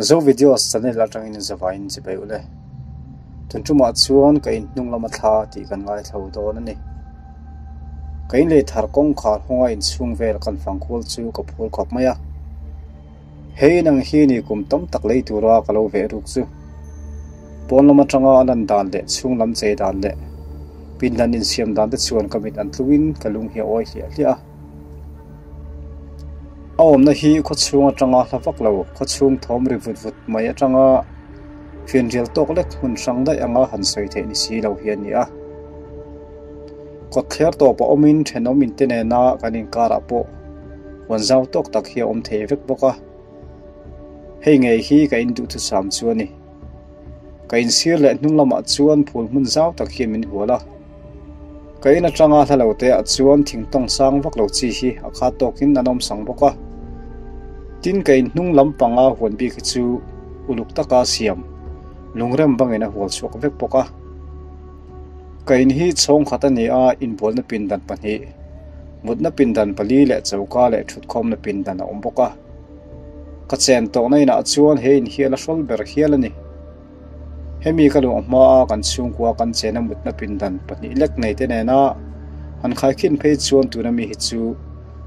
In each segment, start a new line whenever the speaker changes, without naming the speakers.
Zo Videos channel atangin zavaiin chibai ule. Tun tumah chuan ka in hnung lama thla tih kan ngaithlo dawn a ni. Ka in lei thar kawngkhar hawnga inchhung vel kan fang kual chu ka phur khawp mai a. Hei in ang hi ni kum tam tak lei tura ka lo veh ruk chu. Pawn lam atanga a lan dan leh chhung lam chei dan leh pindan insiam dan te chuan ka mit an tluin ka lung hi a awi hliah hliah a. A awmna hi khawchhung atanga hla vak lo, khawchhung thawm ri vut vut mai atanga fianrial tawk lek hmun hrang daih anga han sawi theih ni si lo hi a ni a. Kawtthler tawp a awmin thenawm inte nena kan inkarah pawh huan zau tawk tak hi a awm thei vek bawk a. Hei ngei hi ka induhthusam chu a ni. Ka insir leh hnung lamah chuan phul hmun zau tak hian min hual a. Ka in atanga hla lo te ah chuan thingtawng sang vak lo chi hi a khat tawkin an awm sang bawk a. Tin ka in hnung lampanga huan bik hi chu uluk taka siam lungrem bangin a hual chhuak vek bawk a. Ka in hi chhawng khat a ni a, inbualna pindan pahnih, mutna pindan pali leh choka leh thutkhawmna pindan a awm bawk a. Ka chen tawhna inah chuan he in hial a hrawl ber hial a ni. Hemi ka luah hmaa kan chhungkua kan chena mutna pindan pahnih lek nei te nena han khaikhin phei chuan tuna mi hi chu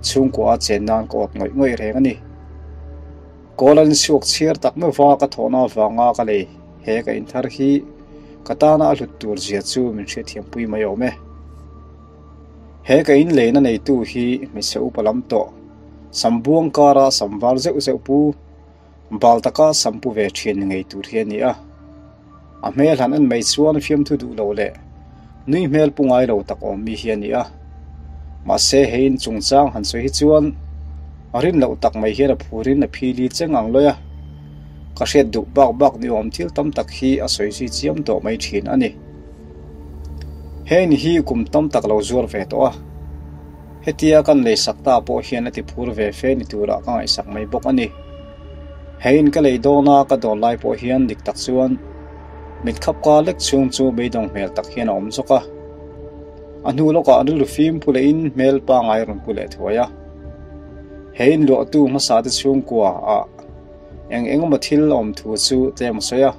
chhungkua a chen nan ka awt ngawih ngawih reng a ni. Kawl an inchhuak chhiar tak meuh a ka thawhna avanga ka lei he ka inthar hi ka tana a hlut tur zia chu min hriatthiampui mai awm e. He ka inleina neitu hi hmeichhe upa lam tawh Sambuang kara sam var zeuh zeuh pu bal taka sam pu ve thin ngei tur hi a ni a. A hmel han en mai chuan fiamthu duh lo leh nui hmel pu ngai lo tak awm mi hi a ni a. Mahse hei in chungchang han sawi hi chuan a rin loh tak mai hian a phurin a phili cheng ang lawi a. Ka hriat duh bak bak ni awm thil tam tak hi a sawi zui chiam tawh mai thin a ni. Heng hi kum tam tak lo zuar ve tawh a. Hetia kan lei sak ta pawh hian a ti phur ve fe ni turah ka ngaihsak mai bawk a ni. Heiin ka lei dawn a, ka dawn lai pawh hian dik tak chuan mit khap ka lek chhung chu beidawng hmel tak hian a awm zawk a. A hnu lawkah rilru fim pu lehin hmel pangai a rawn pu leh thuai a. Heiin luahtu hmasa te chhungkua ah eng eng emaw thil a awm thu chu tlem a sawi a.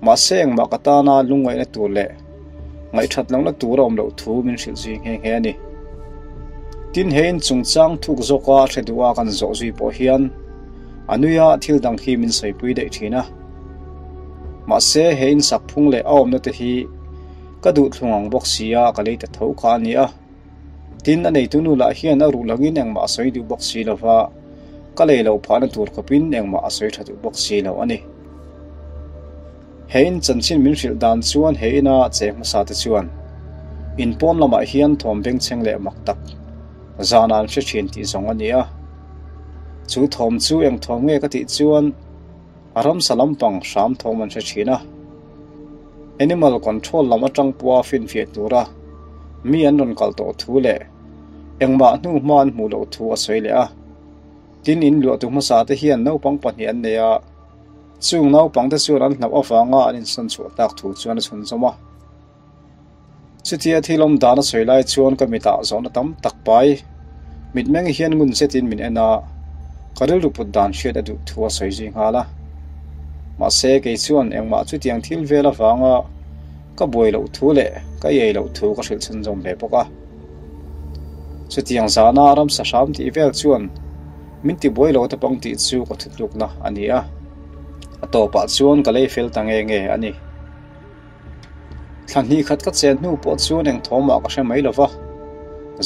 Mahse engmah ka tana lungngaihna tur leh ngaihthat lohna tur a awm loh thu min hrilh zui nghe nghe a ni. Tin, he in chungchang thuk zawka hre duha kan zawh zui pawh hian a nuia thil dang hi min sawipui daih thin a. Mahse, he in sak phung leh a awmna te hi ka duh thlung ang bawk sia ka lei ta tho kha a ni a. Tin, a neitu nu lah hian a ruh langin engmah a sawi duh bawk si lova, ka lei loh phahna tur khawpin engmah a sawi tha duh bawk si lo a ni. He in chanchin min hrilh dan chuan he ina che hmasa te chuan in pawn lamah hian thawm bengchheng leh mak tak zan an hre thin tih zawng a ni a. Chu thawm chu eng thawm nge ka tih chuan a ramsa lampang hram thawm an hre thin a. Animal control lam atang pawha finfiah tura mi an rawn kal tawh thu leh engmah hnu hma an hmuh loh thu a sawi leh a. Tin, in luahtu hmasa te hian naupang pahnih an nei a. Chung naupangte chuan an hlauh avanga an insawn chhuah tak thu chuan a chhunzawm a. Chutia thil awm dan a sawi lai chuan ka mitah zawhna tam tak pai mitmeng hian ngun zetin min en a, ka rilru put dan hriat a duh thu a sawi zui nghal a. Mahse, kei chuan engmah chutiang thil vel avanga ka buai loh thu leh ka iai loh thu ka hrilh chhunzawm ve bawk a. Chutiang zana ramsa hram tih vel chuan Min ti buai lo ta pang tih chu ka thutlukna a ni a, a tawpah chuan ka lei fel ta nge nge a ni. Thla hnih khat ka chen hnu pawh chuan eng thawmah ka hre mai lo va,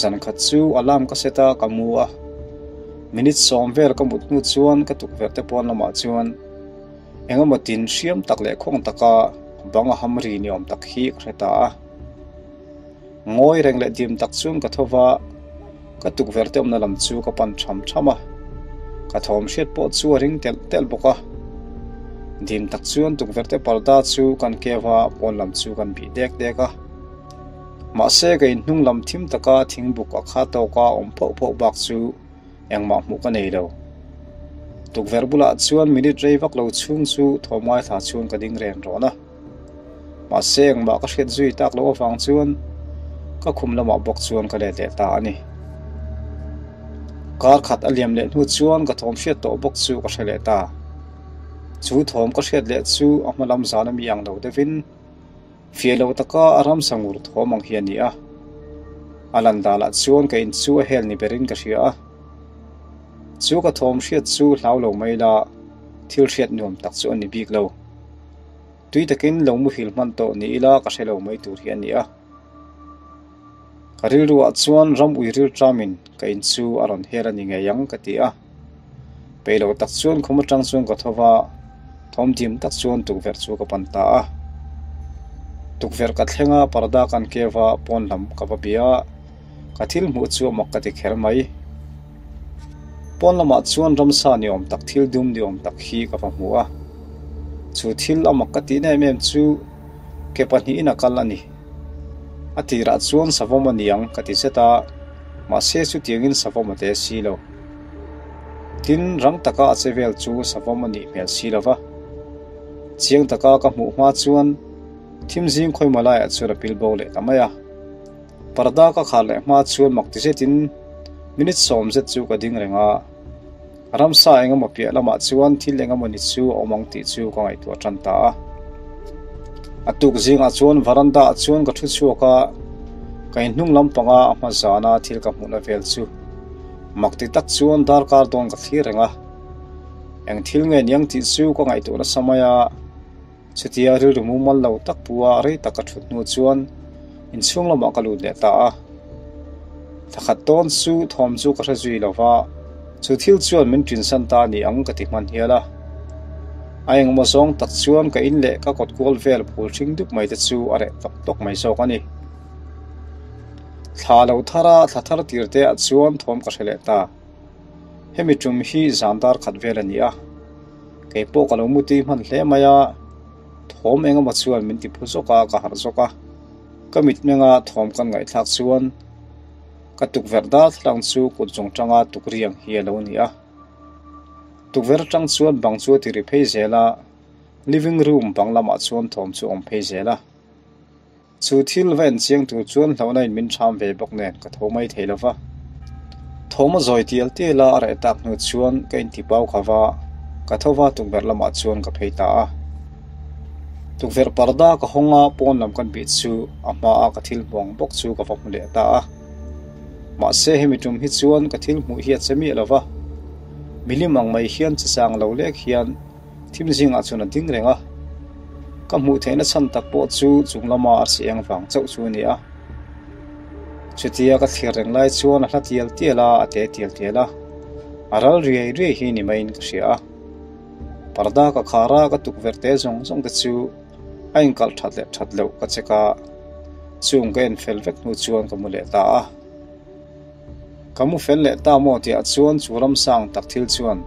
zan khat chu alarm ka set a, ka mu a. Minute sawm vel ka mut hnu chuan ka tukverh te pawn lamah chuan eng emaw tin hriam tak leh khawng taka bang a ham ri ni awm tak hi ka hre ta a. Ngawi reng leh dim tak chuan ka tho va, ka tukverh te awmna lam chu ka pan tham tham a, ka thawm hriat pawh chu a ring telh telh bawk a. Dim tak chuan tukverh te parda chu kan keu a, pawn lam chu kan bih dek dek a. Mahse ka inhnung lam thim taka thingbuk a kha tawka awm phoh phoh bak chu engmah hmuh ka nei lo. Tukverh bulah chuan minute rei vak lo chhung chu thawm ngaithla chuan ka ding ren rawn a. Mahse engmah ka hriat zui tak loh avang chuan ka khum lamah bawk chuan ka let leh ta a ni. Kar khat a liam leh hnu chuan ka thawm hriat tawh bawk chu ka hre leh ta. Chu thawm ka hriat leh chu a hma lam zan a mi ang lo deuhin fiah lo taka a ramsa ngur thawm ang hi a ni a. A lan danah chuan ka in chu a hel ni berin ka hria a. Chu ka thawm hriat chu hlau lo mai la, thil hriat nuam tak chu a ni bik lo. Tui takin lo muhil hman tawh ni ila ka hre lo mai tur hi a ni a. Ka rilruah chuan ram ui ril ṭamin ka in chu a rawn hel a ni ngei ang ka ti a. Peih loh tak chuan khum aṭang chuan ka tho va, thawm dim tak chuan tukverh chu ka pan ta a. Tukverh ka thleng a, parda kan keu a, pawn lam ka va bia a, ka thil hmuh chu a mak ka ti kher mai. Pawn lamah chuan ramsa ni awm tak thil dum ni awm tak hi ka va hmu a. Chu thil a mak ka tihna em em chu ke pahnihin a kal a ni. A tirah chuan savawm a ni ang ka ti zet a, mahse chutiangin savawm a te si lo. Tin, rang taka a che vel chu savawm a nih hmel si lo va. Chiang taka ka hmuh hma chuan thim zing khawima laiah chuan a pil bo leh ta mai a. Parda ka khar leh hma chuan mak ti zetin minute 70 chu ka ding reng a. Ramsa engemaw piah lamah chuan thil engemaw ni chu a awm ang tih chu ka ngaihtuah tan ta a. A tuk zingah chuan veranda ah chuan ka thu chhuak a, ka inhnung lampanga a hma zana thil ka hmuhna vel chu mak ti tak chuan darkar dawn ka thlir reng a. Eng thil nge niang tih chu ka ngaihtuah nasa mai a. Chutia rilru mumal lo tak pua rei tak ka thut hnu chuan inchhung lamah ka lut leh ta a. Thla khat tawn chu thawm chu ka hre zui lo va, chu thil chuan min ṭinsan ta a ni ang ka ti hman hial a. A engmaw zawng tak chuan ka in leh ka kawt kual vel phul hring dup mai te chu a reh tawk tawk mai zawk a ni. Thla lo thar a, thla thar tir te ah chuan thawm ka hre leh ta. Hemi ṭum hi zan dar khat vel a ni a. Kei pawh ka lo mutui hman hle mai a, thawm engemaw chuan min ti phu zawk a, ka harh zawk a. Ka mitmenga thawm kan ngaihthlak chuan ka tukverh darthlalang chu kut zawng tanga tukriang hi a lo ni a. Tukverh atang chuan bang chu a ti ri phei zel a, living room bang lamah chuan thawm chu a awm phei zel a. Chu thil va en chiang tur chuan hlauhna in min ṭham ve bawk nen ka tho mai thei lo va. Thawm a zawi tial tial a, a reh tak hnu chuan ka inti pau kha va, ka tho va tukverh lamah chuan ka phei ta a. Tukverh parda ka hawng a, pawn lam kan bih chu a hmaa ka thil hmuh ang bawk chu ka va hmu leh ta a. Mahse hemi tum hi chuan ka thil hmuh hi a che miah lo va, milim ang mai hian che chang lo lek hian Thim zingah chuan a ding reng a, ka hmuh theihna chhan tak pawh chu chung lama a si eng vang chauh chu a ni a. Chutia ka thlir reng lai chuan a hla tial tial a, a te tial tial a, a ral riai riai hi ni maiin ka hria a. Parda ka khar a, ka tukverh te zawng zawng te chu a inkalh that leh that loh ka check a, chung ka en fel vek hnu chuan ka mu leh ta a. Ka mu fel leh ta maw tihah chuan chu ramsang tak thil chuan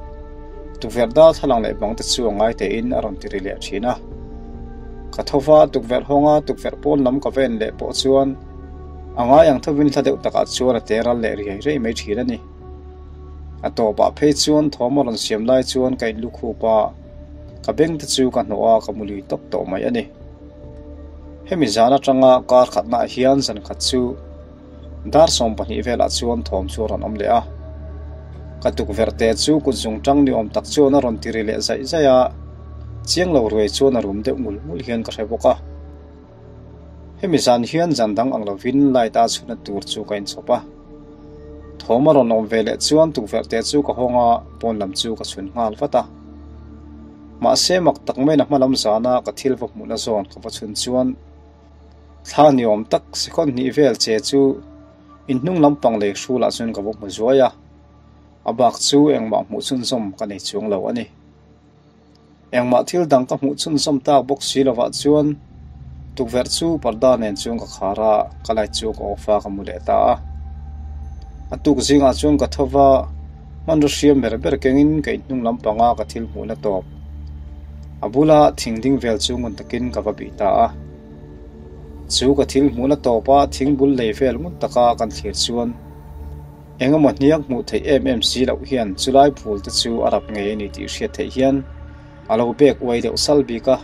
tukverh darthlalang leh bang te chu a ngai tein a rawn ti ri leh thin a. Ka tho va, tukverh hawnga tukverh pawn lam ka va en leh pawh chuan a ngai ang thovin hla deuh takah chuan a te ral leh riai riai mai thin a ni. A tawpah phei chuan thawm a rawn siam lai chuan ka inlukhup a, ka beng te chu ka hnawh a, ka mu lui tawp tawh mai a ni. Hemi zan atanga kar khatnaah hian zan khat chu Dar 20 velah chuan thawm chu a rawn awm leh a. Ka tukverh te chu kut zung tang ni awm tak chuan a rawn ti ri leh zaih zaih a, chiang lo ruai chuan a rum deuh ngul ngul hian ka hre bawk a. Hemi zan hian zan dang ang lovin light a chhunna tur chu ka inchhawp a. Thawm a rawn awm ve leh chuan tukverh te chu ka hawng a, pawn lam chu ka chhun nghal vat a. Mahse mak tak maiin a hma lam zana ka thil va hmuhna zawn ka va chhun chuan, Thla ni awm tak second hnih vel che chu inhnung lampang lei hrulah chuan ka va hmu zuai a, a bak chu engmah hmuh chhunzawm ka nei chuang lo a ni. Engmah thil dang ka hmuh chhunzawm tak bawk si lovah chuan tukverh chu parda nen chuan ka khar a, ka light chu ka off a, ka mu leh ta a. A tuk zingah chuan ka tho va, hmanraw hriam ber ber kengin ka inhnung lampanga ka thil hmuhna tawp. A bula thing ding vel chu ngun takin ka va bih ta a. Chu ka thil hmuhna tawpa thing bul lei vel ngun taka kan thlir chuan eng emaw hniak hmuh theih em em si loh hian chulai phul te chu a rap ngei a ni tih hriat theih hian a lo bek uai deuh sal bik a.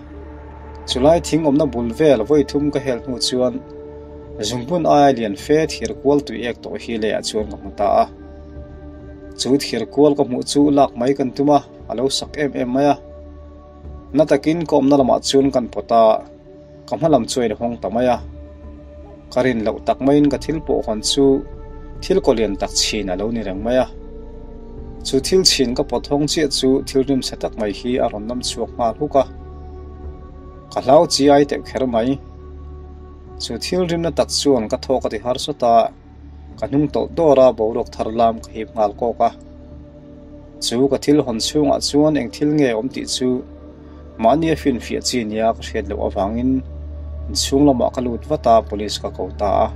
Chulai thing awmna bul vel vawi thum ka hel hnu chuan zungbun aia lian fe thir kual tui ek tawh hi leiah chuan ka hmu ta a. Chu thir kual ka hmuh chu lak mai kan tum a, a lo sak em em mai a. Na takin ka awmna lamah chuan kan pawt a, ka hma lam chu a inhawng ta mai a. Ka rin loh tak maiin ka thil pawh hawn chu thil kaw lian tak chhin a lo ni reng mai a. Chu thil chhin ka pawt hawng chiah chu thil rimchhe tak mai hi a rawn nam chhuak nghal huk a. Ka hlau chi ai teuh kher mai. Chu thil rimna tak chuan ka thawk a ti har sawt a, ka hnung tawlh dawr a boruak thar lam ka hip nghal kawk a. Chu ka thil hawn chhungah chuan eng thil nge awm tih chu mahni a finfiah chi nia ka hriat loh avangin inchhung lamah ka lut vat a, police ka ko ta a.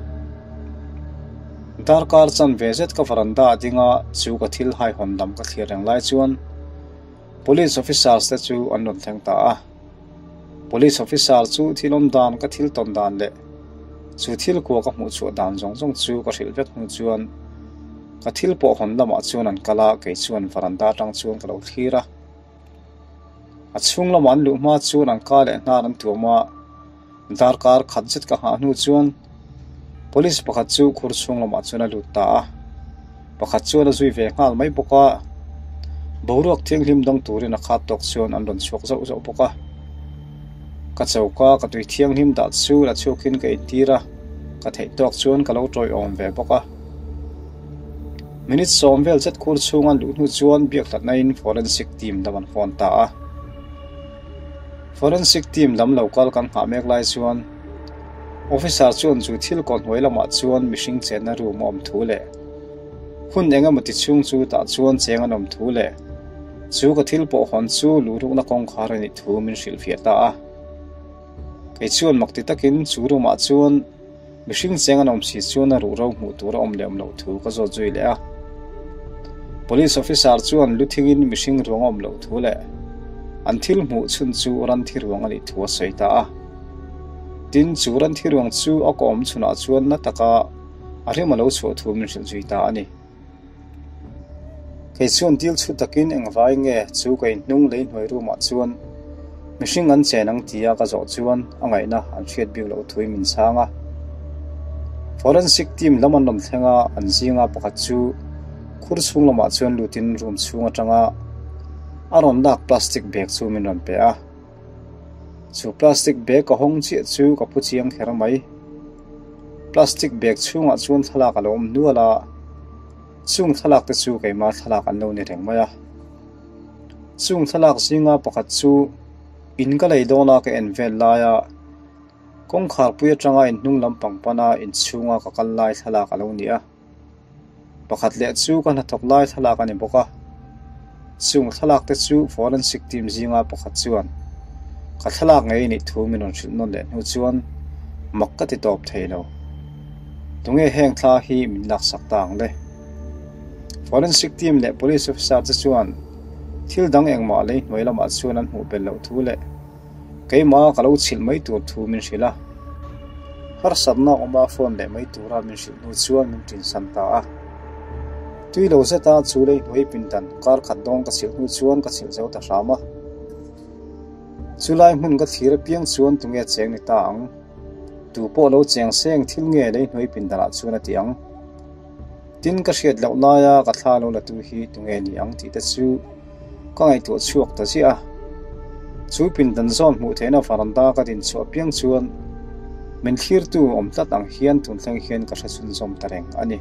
Darkar chan ve zet ka veranda a ding a, chu ka thil haihawn lam ka thlir reng lai chuan police officers te chu an rawn thleng ta a. Police officer chu thil awm dan ka thil tawn dan leh chu thil kua ka hmuh chhuah dan zawng zawng chu ka hrilh vek hnu chuan ka thil pawh hawn lamah chuan an kal a, kei chuan veranda atang chuan ka lo thlir a. A chhung lamah an luh hma chuan an ka leh hnar an tuam a, darkar khat zet ka nghah hnu chuan police pakhat chu khur chhung lamah chuan a lut ta a, pakhat chuan a zui ve nghal mai bawk a, boruak thianghlim dang turin a khat tawk chuan an rawn chhuak zauh zauh bawk a. Ka choka ka tui thianghlim dah chu la chhuakin ka intir a, ka theih tawk chuan ka lo tawiawm ve bawk a. Minute sawm vel zet khur chhung an luh hnu chuan biak hlatna-in forensic team lam an phone ta a. Forensic team lam lo kal kan nghah mek lai chuan officer chuan chu thil kaw hnuai lamah chuan mihring chenna room a awm thu leh hun eng emaw ti chhung chu tah chuan cheng an awm thu leh chu ka thil pawh hawn chu luhrukna kawngkhar a nih thu min hrilhfiah ta a. Kei chuan mak ti takin chu room ah chuan Mihring cheng an awm si chuan a ruhro hmuh tur a awm leh awm loh thu ka zawt zui leh a. Police officer chuan lu thingin mihring ruang a awm loh thu leh an thil hmuh chhun chu ran thi ruang a nih thu a sawi ta a. Tin, chu ran thi ruang chu a kawm chhunah chuan na taka a rim a lo chhuah thu min hrilh zui ta a ni. Kei chuan dil chhut takin engvai nge chu ka inhnung lei hnuai room ah chuan mihring an chen ang tia ka zawh chuan a ngaihna an hriat bik loh thui min chhang a. Forensic team lam an rawn thleng a, an zinga pakhat chu khur chhung lamah chuan lutin room chhung atanga a rawn lak plastic bag chu min rawn pe a. Chu plastic bag ka hawng chiah chu ka phu chiang kher mai. Plastic bag chhungah chuan thlalak a lo awm nual a, chung thlalak te chu keimah thlalak an lo ni reng mai a. Chung thlalak zinga pakhat chu in ka lei dawn a ka en vel lai a, kawngkhar pui atanga inhnung lampang pana inchhunga ka kal lai thlalak a lo ni a. Pakhat leh chu ka hnathawk lai thlalak a ni bawk a, chung thlalak te chu forensic team zinga pakhat chuan ka thlalak ngei nih thu min rawn hrilh nawn leh hnu chuan mak ka ti tawp thei lo. Tunge heng thla hi min laksak ta ang le? Forensic team leh police officer te chuan thil dang engmah lei hnuai lamah chuan an hmuh belh loh thu leh Keimah ka lo chhilh mai tur thu min hrilh a, harsatna awma phone leh mai tura min hrilh hnu chuan min ṭinsan ta a. Tui lo zeta chu lei hnuai pindan kar khat dawn ka chhilh hnu chuan ka chhilh zo ta hram a. Chulai hmun ka thlir apiang chuan tunge cheng ni ta ang? Tu pawh lo cheng seng thil nge lei hnuai pindanah chuan a ti ang? Tin ka hriat loh laia ka thla lo la tu hi tunge ni ang tih te chu ka ngaihtuah chhuak ta ziah a. Chu pindan zawn hmuh theihna varanda ka din chhuah piang chuan min thlirtu awm tlat ang hian tun thleng hian ka hre chhunzawm ta reng a ni.